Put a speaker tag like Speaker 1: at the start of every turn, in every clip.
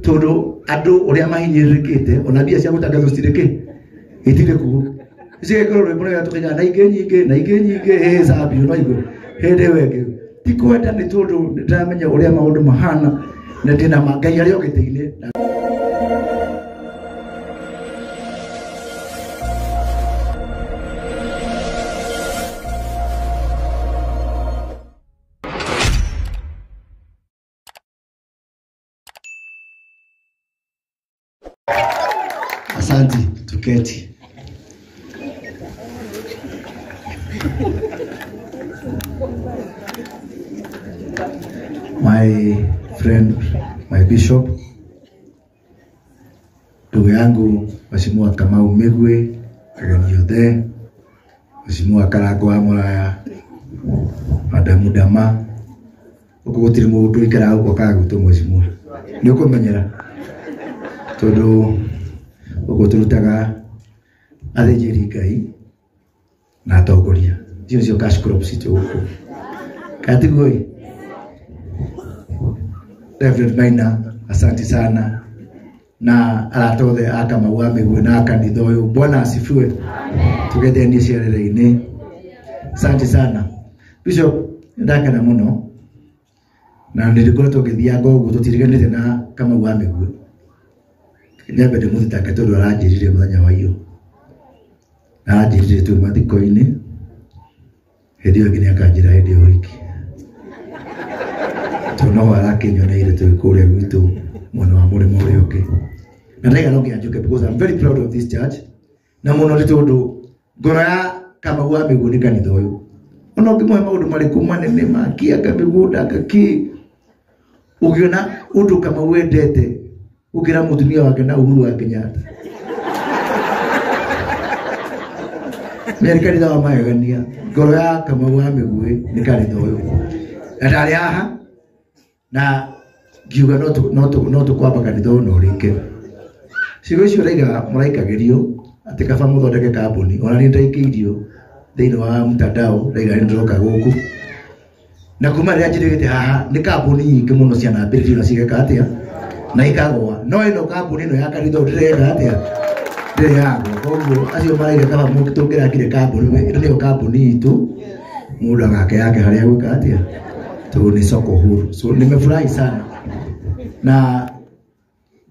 Speaker 1: Tondu andu uria mahinyĩrĩrĩkĩte ona mbia cia gũtangathwo citirĩ kĩ itirĩ kuo. Cigekĩrwo rwĩmbo rũrĩa tũkĩnyaga na ingĩ nyingĩ na ingĩ nyingĩ ĩ cambio no igũ hĩndĩ ĩyo ĩngĩ. Ti kwenda nĩ tondũ nĩndĩramenya ũrĩa maũndũ mahana na ndĩna ma Ngai arĩ o gĩtĩ-inĩ. Asante, tuketi. My friend, my bishop, ndugu yangu Mheshimiwa Kamau Migwi, ageni othe, Mheshimiwa Karango wa Muraya, Madamu Dama, gũkũ gũtirĩ mũndũ ũikaraga gũkũ akaga gwĩtwo mheshimiwa. Nĩ ũkũmenyera tondũ gũkũ tũrutaga athĩnjĩri Ngai na atongoria. Icio nĩcio cash crops citũ gũkũ. Kana tiguo ĩ? Reverend Maina, asante sana na arata othe a Kamau wa Migwi na kanitha ũyũ. Bwana asifiwe. Tũgethenie ciarĩre-inĩ. Asante sana. Bishop, nĩndakena mũno na nĩndĩkoretwo ngĩthianga ũguo tũtiriganĩte na Kamau wa Migwi. Nyambe ndĩmũthitake tondũ aranjĩrire mũthenya wa iyo. Aranjĩrire twĩ mathiko-inĩ, hĩndĩ ĩyo ĩngĩ nĩakanjĩra hĩndĩ ya ũhiki. Tondũ noho arakĩnyoneire twĩ kũrĩa gwitũ mwena wa mũrĩmo ũrĩa ũngĩ. Na ndaiga no nginya njũke because I'm very proud of this church. Na mũno nĩ tondũ ngoro ya Kamau wa Migwi nĩ kanitha ũyũ. Ona ũngĩmũhe maũndũ marĩkũ manene ma kĩanga mĩgũnda anga kĩ, ũngĩona ũndũ Kamau wendete gũkĩra mũtumia wake na Uhuru wa Kenyatta. Nĩ kanitha wa magegania. Ngoro ya Kamau wa Migwi nĩ kanitha ũyũ. Na ndarĩ haha na ngiuga no tũkwamba kanitha ũyũ na ũrĩke. Ciugo icio raiga mũraikagĩrio atĩ kaba mũthondeke kambuni. Ona niĩ ndaikĩirio thĩinĩ wa mtandao ndaiga nĩ ndĩroka gũkũ. Na kuma rĩrĩa njirĩgĩte haha nĩ kambuni nyingĩ mũno cianambĩrĩrio na cigeka atĩa na ikagwa. No ĩno kambuni ĩno ya kanitha ndĩreka atĩa ndĩrĩ yagwa. Koguo acio maraiga kaba tũngĩrakire kambuni ĩno nĩyo kambuni itũ mũndũ agake yake harĩa gwĩka atĩa tondũ nĩ soko huru. So nimefurahi sana na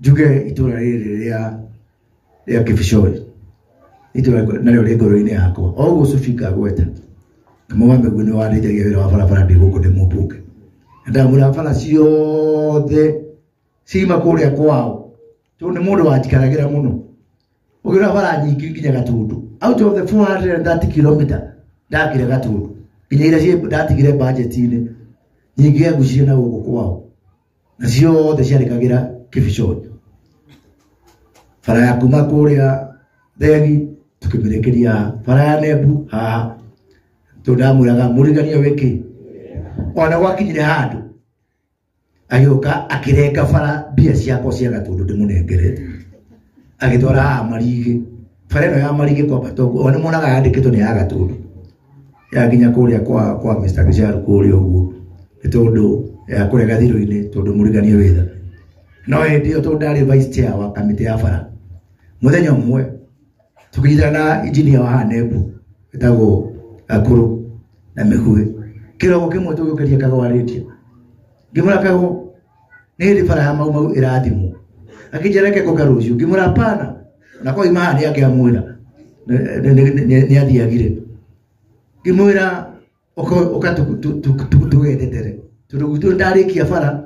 Speaker 1: njuge itũra rĩrĩ rĩa Kibicori itũra narĩo rĩ ngoro-inĩ yakwa. O ũguo Sofika agweta Kamau wa Migwi nĩ wandeithagia wĩra wa barabara ndĩ gũkũ ndĩ mũmbunge. Na ndamwĩra bara ciothe ciuma kũrĩa kwao tondũ nĩ mũndũ wanjikaragĩra mũno. Ũngĩona bara nyingĩ nginya Gatundu. Out of the 430 kilometer ndakire Gatundu. Nginya iria ndatigire budget-inĩ nyingĩ yagucirie na gũkũ kwao. Na ciothe ciarĩkagĩra Kibicori. Bara ya kuma kũrĩa Thegi tũkĩmĩrĩkĩria haha. Bara ya Nembu haha. Tondũ ndamwĩraga mũrigania wĩkĩ. Ona gwakinyire handũ agĩũka akĩrenga bara mbia ciakwa cia Gatundu ndĩmũnengerete. Agĩtwara haha Marigĩ. Bara ĩno ya Marigĩ kwambata ũguo ona nĩmuonaga yandĩkĩtwo nĩ ya Gatundu. Yakinya kũrĩa kwa Mr. Gicharu kũrĩa ũguo nĩ tondũ ya kũrĩa Gathirũ-inĩ tondũ mũrigania wĩtha. No hĩndĩ ĩyo tondũ ndarĩ vice chair wa kamĩtĩ ya bara. Mũthenya ũmwe tũkĩnyitana na engineer wa haha Nembu wĩtagwo Gakũrũ na Mĩgũĩ. Kĩroko kĩmwe tũgĩũkĩria Kagũ arĩtie. Ngĩmwĩra Kagũ nĩ hĩndĩ bara ya Mau Mau ĩrathimwo. Akĩnjĩra reke ngũke rũciũ. Ngĩmwĩra hapana. Na kwa ima haha nĩangĩamwĩra. Nĩ athiagire. Ngĩmwĩra ũka tũgetetere. Tondũ gwitũ ndarĩkia bara,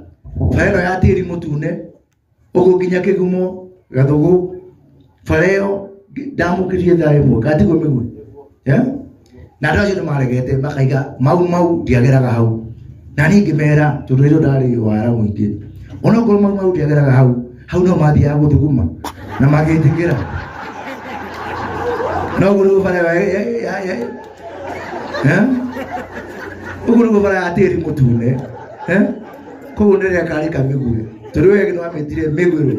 Speaker 1: bara ĩno ya tĩri mũtune, ũguo nginya Kĩgumo, Gathũgũ, bara ĩyo ndamũkĩrie thaa ĩmwe, kana tiguo Mĩgwi? Na andũ acio nĩmaregete makaiga Mau Mau ndiageraga hau. Na niĩ ngĩmera tondũ rĩrĩa ndarĩ wara mũingĩ. Onokorwo Mau Mau ndiageraga hau, hau no mathiaga gũthuguma na magĩtĩkĩra. No ũguo nĩguo bara ũguo nĩguo bara ya tĩri mũtune. Koguo nĩrĩakarĩka Mĩgwi. Tondũ we nĩwamĩtire Mĩgwĩrũ.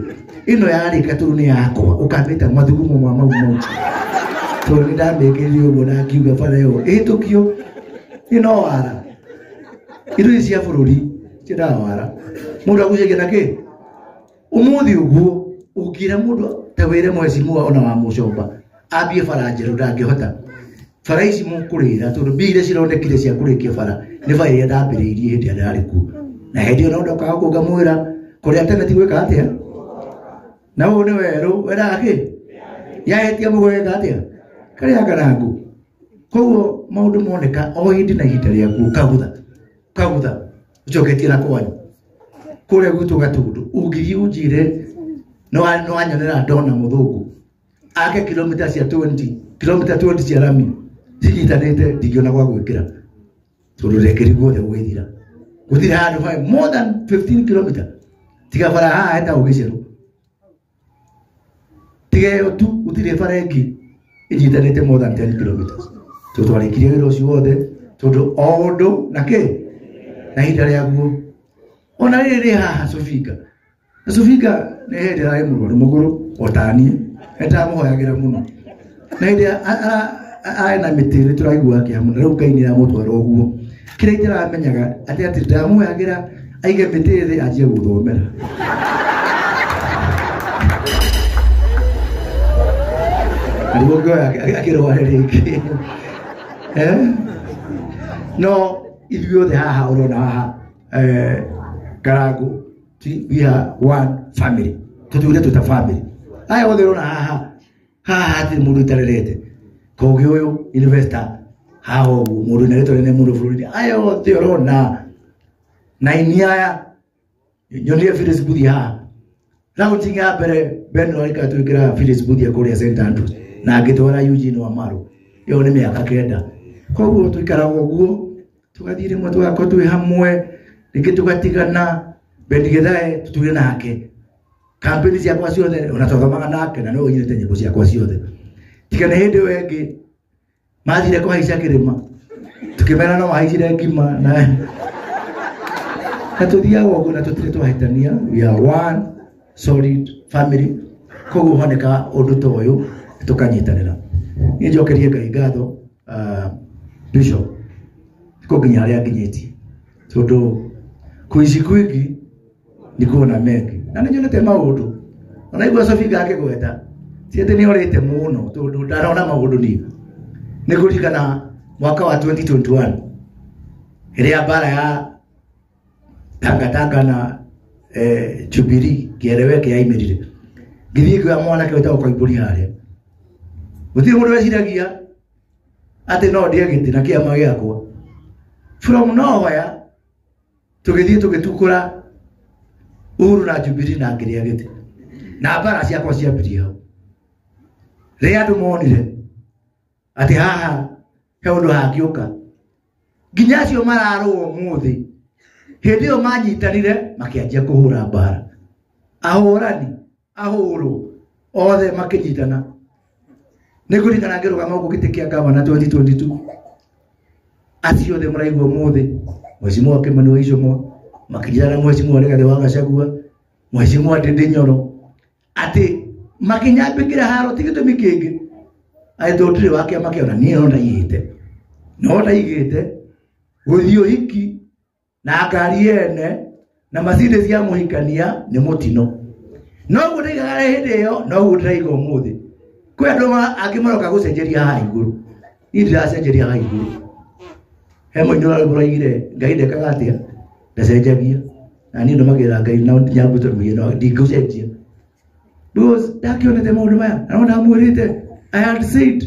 Speaker 1: Ĩno yarĩka tondũ nĩ yakwa, ũkamĩta mathugumo ma Mau Mau. Tondũ nĩndamĩkĩrire ũguo na ngiuga bara ĩyo ĩhĩtũkio ĩno wara. Indo ici cia bũrũri ciendaga wara. Mũndũ agucagia na kĩ? Umuthi uguo ungira mundu ta wire mheshimiwa ona wa mucomba ambie bara njeru ndangihota. Bara ici mukurira tondu mbia iria cironekire cia kurikia bara ni bara iria ndambiriirie hindi ĩrĩa ndarĩ kuo. Na hindi ĩyo no ndokaga kũu ngamwĩra kũrĩa tene ti gwĩka atĩa, na ũyũ nĩ werũ wendaga kĩ yahetia mũgweka atĩa karĩa karangu. Koguo maũndũ moneka o hĩndĩ na ihinda rĩaku ũkagutha ũkagutha ũcoketie na kwanyu kũrĩa gwitũ Gatundu ũngĩthiĩ ũnjĩre no wanyonera ndona mũthũngũ ake kilomita cia 20 kilomita 20 cia rami cinyitanĩte ndingĩona gwa gwĩkĩra tondũ rekeri guothe gwĩthira gũtirĩ handũ hae more than 15 kilomita tiga bara haha hetagwo Gĩcerũ tiga ĩyo tu gũtirĩ bara ĩngĩ ĩnyitanĩte more than 10 kilometers. Tondũ twarĩkirie wĩra ũcio wothe tondũ o ũndũ na kĩ na ihinda rĩaguo. Ona rĩrĩ rĩ haha Sofinga na Sofinga nĩ hĩndĩ ararĩ mũrwaru mũgũrũ o ta niĩ nĩndamũhoyagĩra mũno na hĩndĩ arĩ na mĩtĩ nĩ tũraiguaga kĩeha mũno. Rĩu Ngai nĩaramũtwara ũguo. Kĩrĩa itaramenyaga atĩ ndamũhoyagĩra aige mĩtĩ thĩ anjie gũthomera. Nĩguo ngĩoya akĩrware rĩngĩ. No ithuĩ othe haha ũrona haha Karangu we are one family. Tũtwĩre twĩ ta family. Aya othe ũrona haha haha hatirĩ mũndũ ũtarerete. Kogi ũyũ investor haha ũguo mũndũ wĩna rĩtwa rĩnene mũno bũrũri-inĩ. Aya othe ũrona na ini aya nyonire Phyllis Mbuthia haha. Launching ya mbere Ben Warika twĩkĩra Phyllis Mbuthia kũrĩa St Andrews na ngĩtwara Eugene Wamaru. Ĩyo nĩ mĩaka 9. Koguo tũikaraga ũguo tũgathiĩ rĩmwe tũgakorwo twĩ hamwe rĩngĩ tũgatigana. Ben Githae tũtwĩre nake kampeni ciakwa ciothe ona twathomaga nake na nĩwe ũnyinĩte nyĩmbo ciakwa ciothe. Tiga nĩ hĩndĩ ĩyo ĩngĩ mathire kũhaica kĩrĩma tũkĩmera no mahaicire ngima na tũthiaga ũguo na tũtirĩ twahĩtania. We are one solid family. Koguo honeka ũndũ ta ũyũ tũkanyitanĩra. Niĩ njokerie Ngai ngatho Bishop kũnginya harĩa nginyĩtie tondũ kuici kwingi nĩ kuona mengi na nĩ nyonete maũndũ ona igua Sofinga akĩgweta ti atĩ nĩ orĩte mũno tondũ ndarona maũndũ niĩ. Nĩ ngũririkana mwaka wa 2021 ĩrĩa mbara ya Tangatanga na Jubilee kĩereweke yaimĩrire ngĩthiĩ ngĩoya mwanake wĩtagwo Koimbũri harĩa. Gũtirĩ mũndũ weciragia atĩ no ndĩe gĩtĩ na kĩama gĩakwa. From nowhere tũgĩthiĩ tũgĩtukũra Uhuru na Jubilee na ngĩrĩa gĩtĩ na mbara ciakwa ciambirie hau. Rĩrĩa andũ monire atĩ haha he ũndũ hangĩũka nginya acio mararũa ũmũthĩ hĩndĩ ĩyo manyitanire makĩanjia kũhũra mbara. Ahũrani ahũrwo othe makĩnyitana. Nĩ ngũririkana ngĩrũgama gũkũ gĩtĩ kĩa gavana 2022 acio othe mũraigua ũmũthĩ Mheshimiwa Kimani wa Ichung'wa makĩnyitana na Mheshimiwa Rigathĩ wa Gachagua Mheshimiwa Ndindi Nyoro atĩ makĩnyambĩkĩra haro ti gĩtũmi kĩngĩ atĩ tondũ ndirĩ wa kĩama kĩao na niĩ no ndaigĩte no ndaigĩte gũthiĩ ũhiki na ngari ene na Mercedes ya mũhikania nĩ mũtino. Noguo ndaigaga hĩndĩ ĩyo noguo ndĩraiga ũmũthĩ. Kwĩ andũ angĩ maroka gũcenjeria haha igũrũ niĩ ndĩracenjeria haha igũrũ. He mũini ũraigire Ngai ndekaga atĩa ndacenjagia na niĩ ndũmagĩrĩra Ngai na nyambĩte mũhiano ndingũcenjia because ndakĩonete maũndũ maya na no ndamwĩrĩte I had said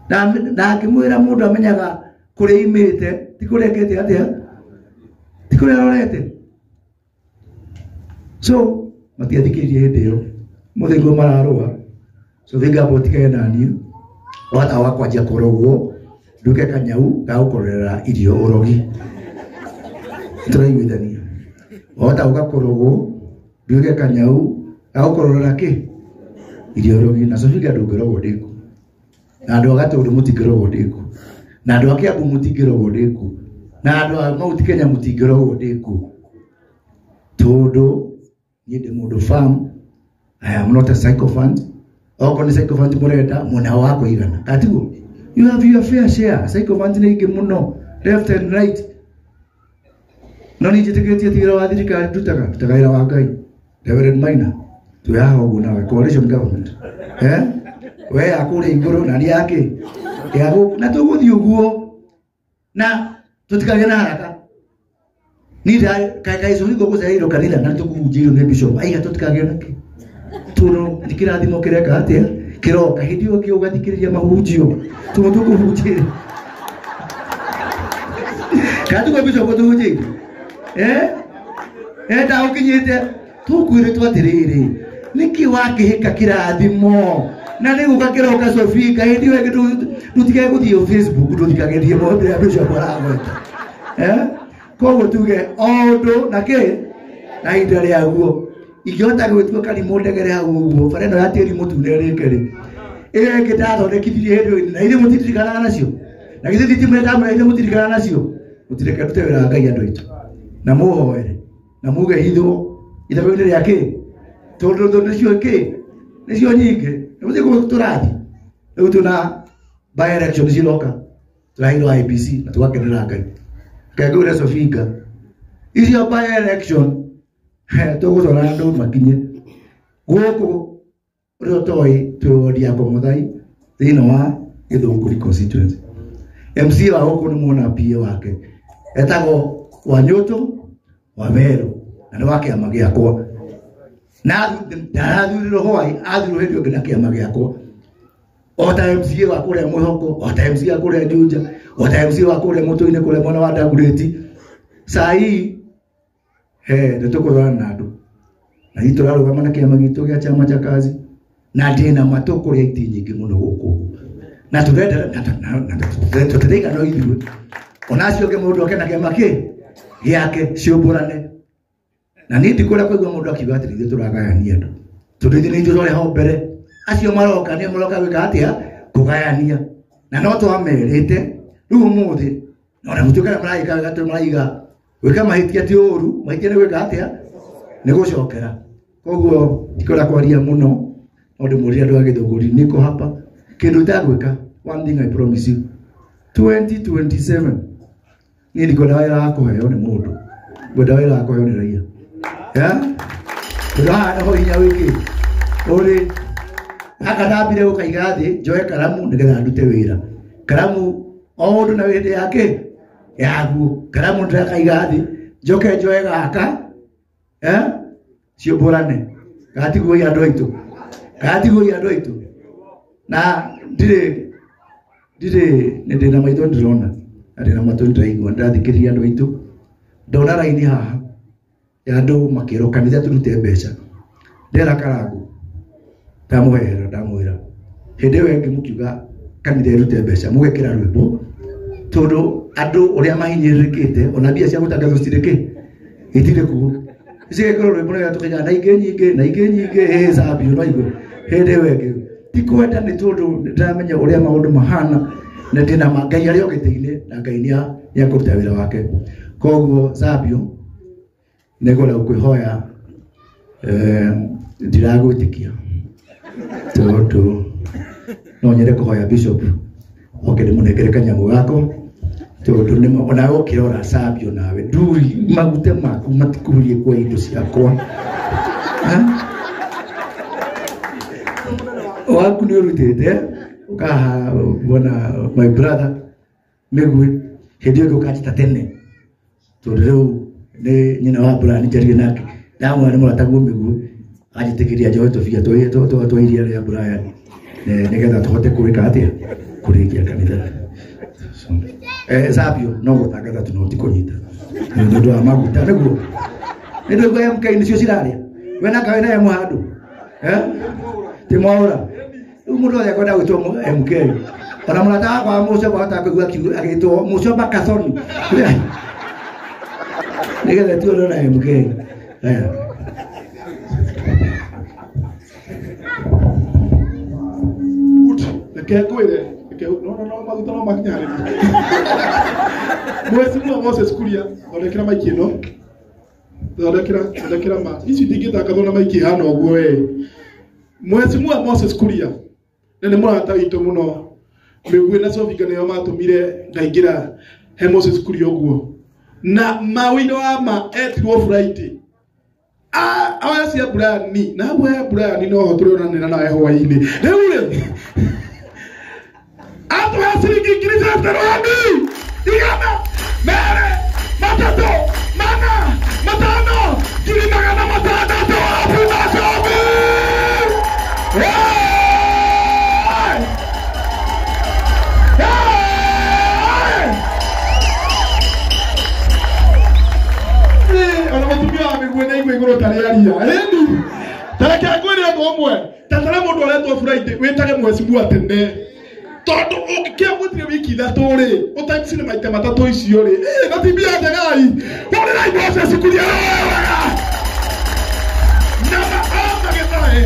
Speaker 1: na ngĩmwĩra mũndũ amenyaga kũrĩa imĩte ti kũrĩa ekĩte atĩa ti kũrĩa arorete. So matiathikĩrĩirie hĩndĩ ĩyo mũthĩ guo mararũa. So thingamba ũtigane na niĩ wata wa kwanjia kũrogwo nduĩke kanyau ga gũkorera irio ũrogi. Tũraiguithania wahota gũka kũrogwo nduĩke kanyau ga gũkorera kĩ irio ũrogi. Na Sofinga ndũngĩrogwo ndĩku na andũ a Gatũndũ mũtingĩrogwo ndĩku na andũ a Kĩambu mũtingĩrogwo ndĩku na andũ a Mount Kenya mũtingĩrogwo ndĩku tondũ niĩ ndĩ mũndũ firm. I am not a sycophant. Okorwo nĩ sycophant mũrenda mwena wa kũigana katiguo you have your fair share. Sycophant nĩ ingĩ mũno left and right. No niĩ njĩtĩkĩtie ti wĩra wa thirikari ndutaga, ndutaga wĩra wa Ngai. Reverend Maina, twĩ haha ũguo nawe, coalition government. We ya kũrĩa igũrũ na niĩ ya kĩ? Ya gũkũ. Na tũgũthiĩ ũguo na tũtikagĩe na haraka. Niĩ kaĩ Sofinga ũgũcereirwo kanitha na nĩtũkũhunjĩirwo nĩ bishop. Aiga tũtikagĩe na kĩ? Tondũ nĩ kĩrathimo kĩreka atĩa? Kĩroka. Hĩndĩ ĩyo ĩngĩ ũgathikĩrĩria mahunjio. Tondũ tũkũhunjĩria. Kana tiguo bishop ũtũhunjĩirie? Ndagũkinyĩte. Tũkwĩrĩtwo atĩrĩrĩ, nĩkĩ wakĩhĩka kĩrathimo? Na nĩ gũka kĩroka Sofinga, hĩndĩ ĩyo ĩngĩ ndũtige gũthiĩ Facebook, ndũthikagĩrie maũndũ ya bishop aragweta. Koguo tuge o ũndũ na kĩ? Na ihinda rĩaguo. Ingĩhota gwĩtua karimũ ndegere hau ũguo, bara ĩno ya tĩri mũtune ĩrĩke rĩ. Ĩyo ĩngĩ ndathondekithirie hĩndĩ ĩyo, na ithuĩ mũtiririkanaga nacio. Na githĩ thitima ĩndamũra ithuĩ mũtirikanaga nacio. Mũtireke ndute wĩra wa Ngai andũ aitũ. Na mũhoere, na muge hithwo ithako-inĩ rĩa kĩ? Tondũ thũ nĩcio kĩ? Nĩcio nyingĩ. Nĩ gũthiĩ kũu tũrathiĩ. Rĩu twĩna by election ciroka. Tũraheirwo IEBC na tũgakenera Ngai. Reke ngwĩre Sofinga, icio by election, tũgũtwara andũ makinye. Gũkũ ũrĩa ũtoĩ twĩ wodi ya Komothai thĩinĩ wa Gĩthũngũri constituency. MC wa gũkũ nĩ muona PA wake etagwo Wanyũtũ wa Meru na nĩ wa kĩama gĩakwa. Na ndarathurirwo hwaĩ, athurirwo hĩndĩ ĩyo ĩngĩ na kĩama gĩakwa. O ta MCA wa kũrĩa Mwĩhoko, o ta MCA wa kũrĩa Juja, o ta MCA wa kũrĩa Mũtũinĩ kũrĩa mwena wa Dagoretti. Saa hii, nĩ tũkũrorana na andũ. Na ithuĩ tũrarũgama na kĩama gitũ gĩa chama cha kazi. Na ndĩna ma tũkũrĩa itĩ nyingĩ mũno gũkũ. Na tũrenda, na tũtiraiga no ithuĩ. Ona acio angĩ mũndũ oke na kĩama kĩ? Gĩake ciũmbũrane. Na niĩ ndikwenda kũigua mũndũ akiuga atĩrĩ, ithuĩ tũragayania andũ. Tondũ ithuĩ nĩ ithuĩ twarĩ ho mbere. Acio maroka nĩo maroka gwĩka atĩa? Kũgayania. Na no twamerĩte rĩu ũmũthĩ, ona mũtuĩke arĩa maragĩka wega tondũ maraiga gwĩka mahĩtia ti ũru, mahĩtia nĩ gwĩka atĩa? Nĩ gũcokera. Koguo ndikwenda kwaria mũno, no ndĩmũrie andũ a Gĩthũngũri, niko hapa. Kĩndũ itagwĩka, one thing I promise you, 2027, niĩ ndikwenda wĩra wa kũheo nĩ mũndũ, ngwenda wĩra wa kũheo nĩ raia. Tondũ haha nĩho hinya wĩkĩ? Ũrĩ. Gaka ndambire gũkaiga thĩ, njoe karamu nĩgetha ndute wĩra. Karamu o ũndũ na hĩndĩ yake yaguo. Karamu ndĩrakaiga thĩ, njoke njoe gaka, ciũmbũrane. Gatiguo andũ aitũ. Gatiguo andũ aitũ. Na ndirĩ, nĩ ndĩna maitho ndĩrona, na ndĩna matũ ndĩraigua, ndĩrathikĩrĩria andũ aitũ. Ndona raini haha ya andũ makĩrwo kanitha tũrute mbeca. Ndera Karangũ, ndamũhera, ndamwĩra. Hĩndĩ ĩyo ĩngĩ mũkiuga kanitha ĩrute mbeca, mũgekĩra rwĩmbo, tondũ andũ ũrĩa mahinyĩrĩrĩkĩte, ona mbia cia gũtangathwo citirĩ kĩ? Itirĩ kuo. Cigekĩrwo rwĩmbo nĩgetha tũkaiga na ingĩ nyingĩ, na ingĩ nyingĩ, zambio no igũrũ. Hĩndĩ ĩyo ĩngĩ. Ti kwenda nĩ tondũ nĩndĩramenya ũrĩa maũndũ mahana, na ndĩna ma Ngai arĩ o gĩtĩ-inĩ, na Ngai nĩekũruta wĩra wake. Koguo Zambio, nĩngwenda gũkwĩhoya, ndiragwĩtĩkia, tondũ no nyende kũhoya bishop oke ndĩmũnengere kanyamũ gako, tondũ onawe ũkĩrora Zambio nawe, nduri maguta maku matikuhurie kwa indo ciakwa. Waku nĩ ũrutĩte, ũkaha bwana my brother Mĩgwi, hĩndĩ ĩyo ĩngĩ ũkanjĩta tene, tondũ rĩu nĩ nyina wa Brian njarie nake, ndamwĩra nĩ mũrataguo Mĩgwi, anjĩtĩkĩria njoe tũbia twa iria rĩa Brian, nĩgetha tũhote kũrĩka atĩa? Kũrĩkia kanitha. Zambio no gũtangatha tu no ti kũnyita. Nĩ ũndũ wa maguta nĩguo. Nĩ ndũigua MK nĩcio cirarĩa. We na kawe na M handũ. Ti mwaũra. Rĩu mũndũ wothe akwenda gwĩtwo MK. Ona mũrata wakwa wa Mũcomba ahota kũigua agĩtwo Mũcomba Kathoni. Nĩgetha tuone na MK. Haya.
Speaker 2: Good. Reke ngwĩre, reke no no no maguta no makinya harĩ niĩ. Mheshimiwa Moses Kuria, thondekera maiki ĩno. Thondekera ma. Ici ndingĩtangathwo na maiki ihana ũguo we. Mheshimiwa Moses Kuria, na nĩ mũrata witũ mũno. Mĩgwi na Sofinga nĩo matũmire ngaingĩra he Moses Kuria ũguo. Na mawiro wa ma etirwo Friday. Aya cia Brian na we Brian no ho turonanira nawe hwaini. Riu ri atuhe ciringi ngiri 50 igana mere matatu mana matano 600 wapi makofi. Ona mutumia wa mĩguĩ nĩ aigua igũrũ tarĩ aria ĩni tareke ngwĩre ũndũ ũmwe tatara mũndũ aretwo Friday wĩtage mheshimiwa tene tondũ ũngĩkĩamũtire wiki ithatũ rĩ ũtaicire maita matatũ icio rĩ na ti mbia njegai hũrĩrai Moses Kuria wega na maama gĩthae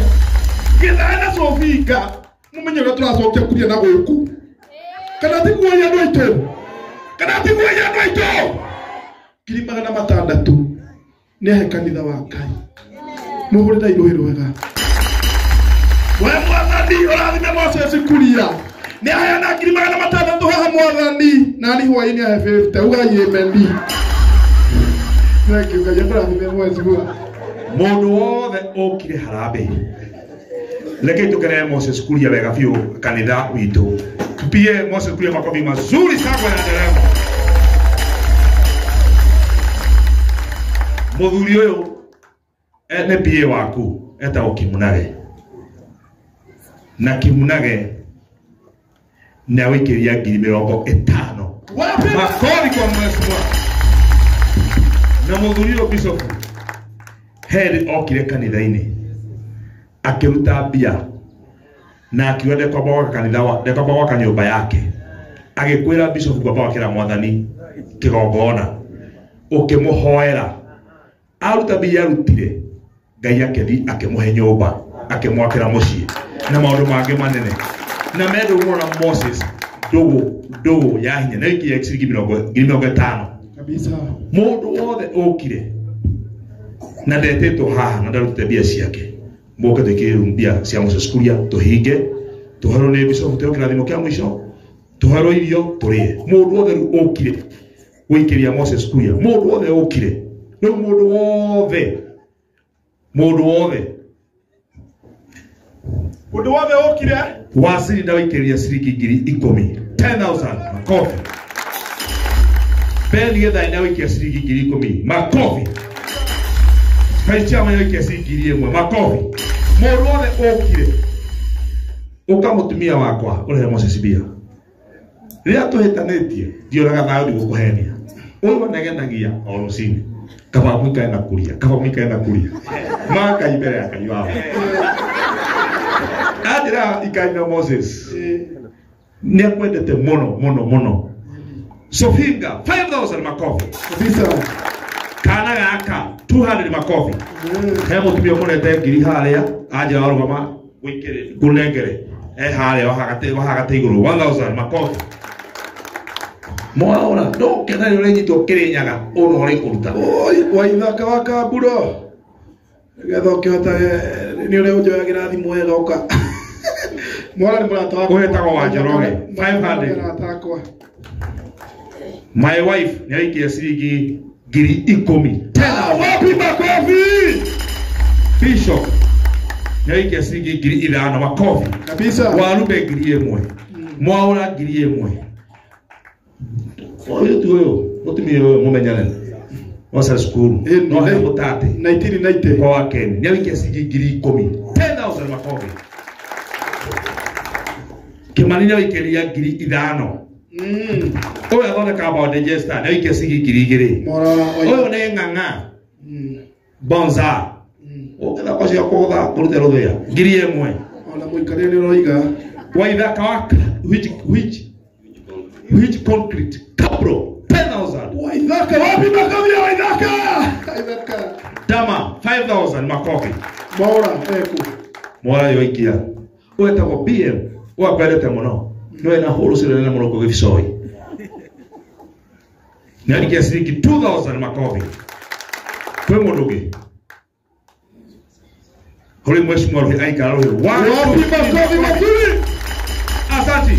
Speaker 2: gĩthae na Sofinga mũmenye ũrĩa tũracokia Kuria na gũkũ kana tiguo andũ aitũ kana tiguo andũ aitũ 600 nĩ kanitha wa Ngai mũhũrĩre irũĩ rwega we mwathani ũrathime Moses Kuria nĩ aheana 600 haha mwathani na nĩ hwaĩ-inĩ ahe 50 ugai amen. Thank you Ngai akũrathime mheshimiwa.
Speaker 3: Mũndũ wothe ũkire harambee reke tukenere Moses Kuria wega biũ kanitha witũ. Tupie Moses Kuria makofi mazuri sana na nderemo. Muthuri uyu nĩ PA waku etagwo Kimunage na Kimunage nĩ agũikĩria 50,000 makofi kwa mheshimiwa. Na muthuri uyu bishop heri okire kanitha-inĩ akĩruta mbia na akiuga ndekwamba gwaka kanitha ndekwamba gwaka nyũmba yake agĩkwĩra bishop kwamba gwakĩra mwathani kĩgongona ũkĩmũhoera aruta mbia arutire Ngai akĩthi akĩmũhe nyũmba akĩmwakĩra mũciĩ na maũndũ mangĩ manene na mendũ mũno na Moses ndũgũ ya hinya na ikinya ciringi 50,000
Speaker 2: kabisa.
Speaker 3: Mũndũ wothe ũkire na ndetĩtwo haha na ndarutĩte mbia ciake mũke twĩkĩrĩrwo mbia cia Moses Kuria tũhinge tũherwo nĩ bishop tũheo kĩrathimo kĩa mũico tũherwo irio tũrĩe. Mũndũ wothe rĩu ũkire gũikĩria Moses Kuria mũndũ wothe ũkire rĩu mũndũ wothe mũndũ wothe
Speaker 2: mũndũ wothe ũkire
Speaker 3: waciri ndawikĩria ciringi 10,000 10,000 makofi. Ben Githae ndawikĩria ciringi 10,000 makofi. Kaichama ndawikĩria ciringi 1,000 makofi. Mũndũ wothe ũkire ũka mũtumia wakwa ũrehe Moses mbia rĩrĩa tũhĩtanĩtie ndioraga thayũ ndigũkũhenia ũyũ anegenagia o rũcinĩ kaba mwikae na kuria kaba mwikae na kuria makai mbere ya Ngai wao anjĩra ikai na Moses nĩ akwendete mũno mũno mũno. Sofinga 5,000 makofi
Speaker 2: kabisa.
Speaker 3: Kana gaka 200 makofi. He mũtumia ũmonete ngiri harĩa anjĩra warũgama wĩkĩre ngũnengere harĩa wahagate igũrũ 1,000 makofi. Mwaura ndũkenere ũrĩnyitwo Kĩrĩnyaga ũno ũrĩ kũruta
Speaker 2: waithaka wa Kamburo nĩgetha ũkĩhota nĩ ũrĩa ũnjoyagĩra thimũ wega ũka Mwaura nĩ mũrata wakwa
Speaker 3: ũhetagwo wa Njoroge 500
Speaker 2: mũrata wakwa.
Speaker 3: My wife nĩ aikia ciringi 10,000.
Speaker 2: Wapi makofi.
Speaker 3: Bishop nĩ aikia ciringi 5,000 makofi
Speaker 2: kabisa.
Speaker 3: Warube 1,000 Mwaura 1,000 ũyũ ti ũyũ mũtumia ũyũ mũmenyane waca cukuru no he mũtate
Speaker 2: 1990
Speaker 3: kwa wa Ken nĩ aikia ciringi 10,000 10,000 makofi. Kimani nĩ aikĩria 5,000. Ũyũ athondekaga bandages nĩ aikia ciringi 2,000. Ũyũ nĩ ng'ang'a bonza ũngĩthaka cia kũgũtha kũrute rũthĩa 1,000.
Speaker 2: Ona mũikarĩre nĩ ũroiga
Speaker 3: waithaka wa which concrete cabro 10,000.
Speaker 2: Waithaka wapi makofi ya Waithaka. Waithaka
Speaker 3: Dama 5,000 makofi.
Speaker 2: Mwaura eku
Speaker 3: Mwaura yoikia wetagwo BM wakwendete mũno nĩwe na hũrũ cirene mũno kũ Gĩbicoi nĩ arikia ciringi 2,000 makofi. Kwĩ mũndũ ũngĩ hũrĩ mheshimiwa Rũhĩ aikara Rũhĩ
Speaker 2: wapi makofi mazuri.
Speaker 3: Asante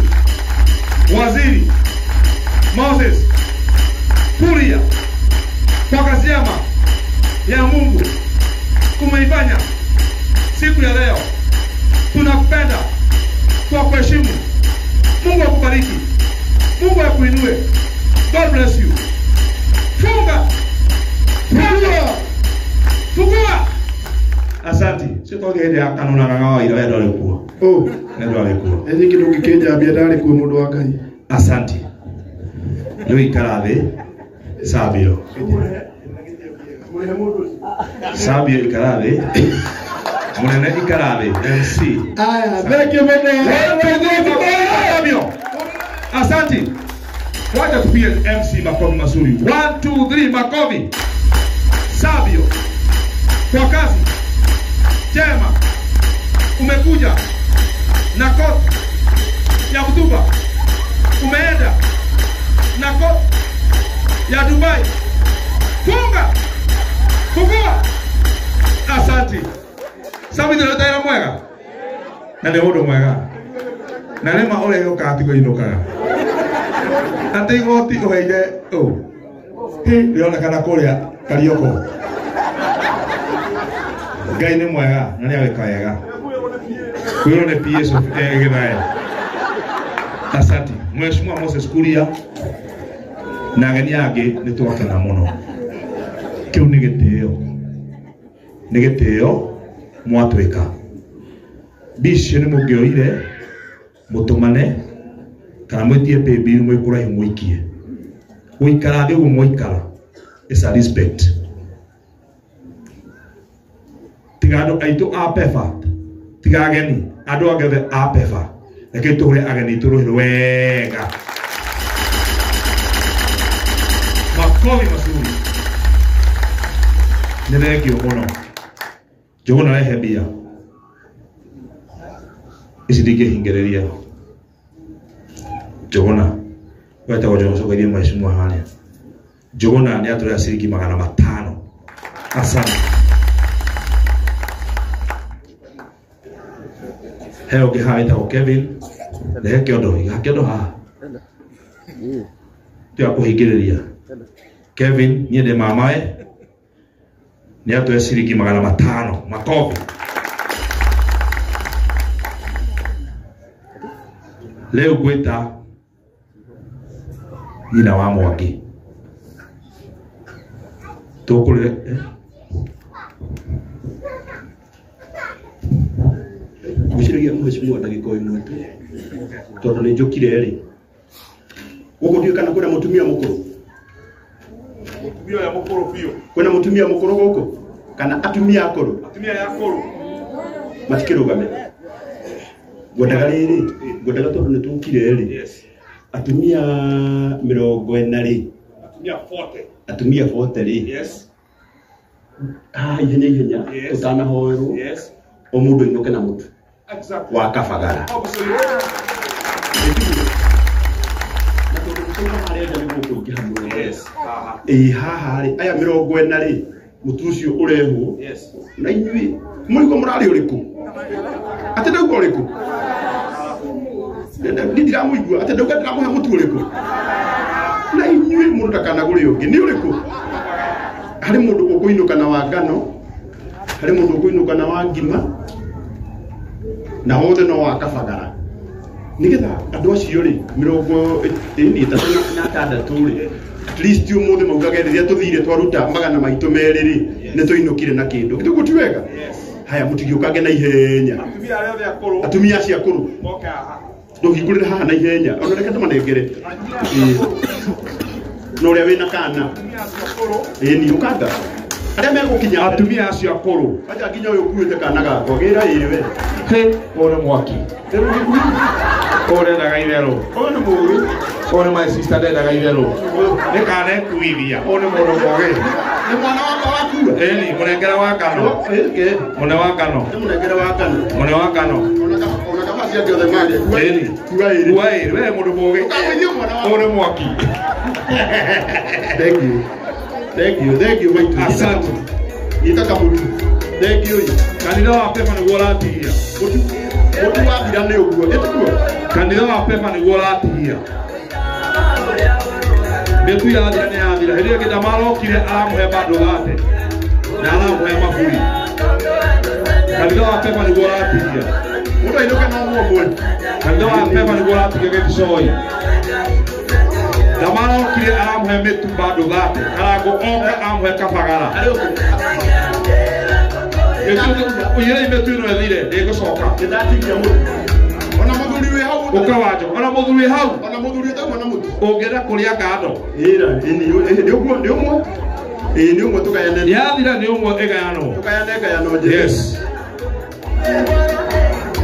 Speaker 3: Waziri Moses Kuria kwa kazi njema ya Mungu umeifanya siku ya leo. Tunakupenda kwa kuheshimu. Mungu akubariki, Mungu akuinue. God bless you. Funga, fungua, fungua. Asante. Sio toge ya kanuna na ira ya dole kuo.
Speaker 2: Oh,
Speaker 3: ya dole kuo.
Speaker 2: Ezi kindu gikinjambia ndari kuo mundu wa Ngai.
Speaker 3: Asante. Rĩu ikara thĩ Sabio. Sabio ikara thĩ. Munene ikara thĩ MC.
Speaker 2: Aya, thank you muno.
Speaker 3: Sabio. Asante. Wacha tupige MC makofi mazuri. 1 2 3 makofi. Sabio. Kwa kazi njema umekuja na koti ya kutuba, umeenda na koti ya Dubai. Funga, fungua. Asante. Sabio ndio mwega na nĩ ũndũ mwega na nĩ ma ũrĩa gũkaga tiguo inũkaga atĩ igoti ũheire ũ rĩronekana kũrĩa Karioko. Ngai nĩ mwega na nĩ agĩka wega. Kwĩrwo nĩ PS Githae. Asante. Mheshimiwa Moses Kuria na ageni angĩ nĩ twakena mũno. Kĩu nĩ gĩtĩo, nĩ gĩtĩo mwatwĩka. Mbicio nĩ mũngĩoire mũtũmane kana mwĩtie paybill mwĩ kũraihu mũikie. Gũikara thĩ ũguo mwaikara is a respect. Tiga andũ aitũ a PEFA, tiga ageni, andũ angĩ othe a PEFA, reke tũhũre ageni tũrũhĩ wega. Makofi mazuri. Nĩ thengio mũno. Njũgũna rehe mbia ici ndingĩhingĩrĩria. Njũgũna wetagwo Njũgũna, cokerie mheshimiwa harĩa. Njũgũna nĩ atũrĩa ciringi 500. Asante. He ũngĩ haha wĩtagwo Kevin, rehe kĩondo, iga kĩondo haha. Tiga kũhingĩrĩria. Kevin, niĩ ndĩ mamawe, nĩ atũhe ciringi 500. Makofi. Rĩu ngwĩta nyina wa Mwangi. Tũkũrĩre
Speaker 4: ngwĩciragia mheshimiwa ndagĩka o ĩmwe tu tondũ nĩ njũkire rĩ gũkũ ndiũĩ kana kwĩna mũtumia mũkũrũ.
Speaker 3: Mũtumia ũrĩa mũkũrũ biũ.
Speaker 4: Kwĩna mũtumia mũkũrũ gũkũ kana atumia akũrũ?
Speaker 3: Atumia aya akũrũ
Speaker 4: matikĩrũgame. Ngwendaga rĩrĩ, ngwendaga tondũ nĩ tũkire rĩ, atumia 40 rĩ,
Speaker 3: atumia 40,
Speaker 4: atumia 40 rĩ,
Speaker 3: yes,
Speaker 4: haha ihenya ihenya tũtanahoerwo,
Speaker 3: yes,
Speaker 4: o mũndũ ainũke na mũtu
Speaker 3: exactly
Speaker 4: wa kabagara. Na tondũ nĩtũka harĩa nja nĩguo kũingĩha mũno.
Speaker 3: Yes.
Speaker 4: Ĩĩ haha rĩ, aya 40 rĩ, mũtu ũcio ũrehwo.
Speaker 3: Yes.
Speaker 4: Na inyuĩ mũrigo mũrarĩ ũrĩkũ? Atĩ ndauga ũrĩkũ? Niĩ ndiramũigua, atĩ ndauga ndĩramũhe mũtu ũrĩkũ? Na inyuĩ mũndũ ndakanagũre ũngĩ, nĩ ũrĩkũ? Harĩ mũndũ ũkũinũka na wa ngano, harĩ mũndũ ũkũinũka na wa ngima, na othe no wa kabagara. Nĩgetha andũ acio rĩ, 36 rĩ, at least ũmũthĩ maugage rĩrĩa tũthire twaruta 200 rĩ, nĩ tũinũkire na kĩndũ. Kĩndũ ti wega? Haya, mũtigĩũkange na ihenya.
Speaker 3: Atumia arĩa othe akũrũ,
Speaker 4: atumia acio akũrũ
Speaker 3: moke haha.
Speaker 4: Ndũhingũrĩre haha na ihenya, ona reke ndũmanengere. Na ũrĩa wĩna kana. Ĩĩ ni ũkanga. Arĩa megũkinya
Speaker 3: atumia acio akũrũ.
Speaker 4: Acha nginya ũyũ ũkuĩte kana gakwa, gĩra ĩrĩ we.
Speaker 3: Hĩ, ũyũ nĩ mwaki. Ũyũ ndendaga itherũ.
Speaker 4: Ũyũ nĩ mũũgĩ.
Speaker 3: Ũyũ nĩ my sister ndendaga itherũ. Nĩ kana ekuithia. Ũyũ nĩ mũndũ mũũgĩ.
Speaker 4: Nĩ mwana wakwa wakua.
Speaker 3: Ĩni, mũnengere wa ngano. Mũne wa ngano.
Speaker 4: Nĩ mũnengere wa ngano.
Speaker 3: Mũne wa ngano.
Speaker 4: Ona kaba ciake othe marĩa.
Speaker 3: Ĩni.
Speaker 4: Kua ĩrĩ.
Speaker 3: Kua ĩrĩ. We mũndũ mũũgĩ.
Speaker 4: Ũkagũithia mwana wakwa.
Speaker 3: Ũyũ nĩ mwaki.
Speaker 4: Thank you. Thank you. Thank you, maitu.
Speaker 3: Asante.
Speaker 4: Ita kamũtu. Thank you.
Speaker 3: Kanitha wa PEFA nĩguo ũratigia.
Speaker 4: Mũtu wathira nĩ ũguo. Ĩtiguo.
Speaker 3: Kanitha wa PEFA nĩguo ũratigia. Mĩtu yathira nĩ yathira. Hĩndĩ ĩyo ĩngĩ marokire aramũhe bado gate na aramũhe maburi. Kanitha wa Pepa nĩguo ũratigia.
Speaker 4: Mũndũ ainũke na ũmwe ũmwe.
Speaker 3: Kanitha wa Pepa nĩguo ũratigia gĩticoi. Ndamarokire aramũhe mĩtu bado gate. Karango oka amũhe kabagara. Ũiyĩrei mĩtu ĩno ĩthire ndĩgũcoka.
Speaker 4: Nĩndatigia mũtu. Ona mũthuri wĩ hau.
Speaker 3: Ũka wanjo. Ona mũthuri wĩ hau.
Speaker 4: Ona mũthuri ũtauma na mũtu.
Speaker 3: Ũngĩenda kũrĩa ngando.
Speaker 4: Ĩra, nĩ ũguo nĩ ũmwe. Ĩĩ nĩ ũmwe tũgayane.
Speaker 3: Yathira nĩ ũmwe ĩgayanwo.
Speaker 4: Tũgayane ngayano njega.
Speaker 3: Yes.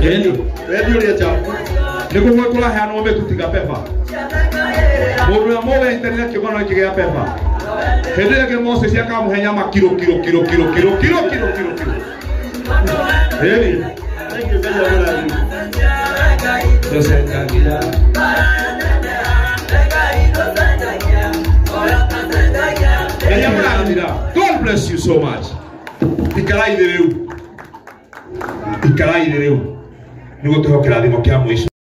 Speaker 3: Ĩni.
Speaker 4: Wendi ũrĩa chapu.
Speaker 3: Nĩguo gwĩ kũraheanwo mĩtu tiga Pepa. Mũndũ ũrĩa mũgĩitanĩra kĩũngano gĩkĩ gĩa Pepa. Hĩndĩ ĩyo ĩngĩ Moses akamũhe nyama kiro kiro kiro kiro kiro kiro kiro kiro kiro. Ĩni.
Speaker 4: Thank you, Ngai amũrathime.
Speaker 3: Tũcenjagia. Ngai amũrathime. God bless you so much. Ikarai thĩ rĩu. Ikarai thĩ rĩu. Nĩguo tũheo kĩrathimo kĩa mũico.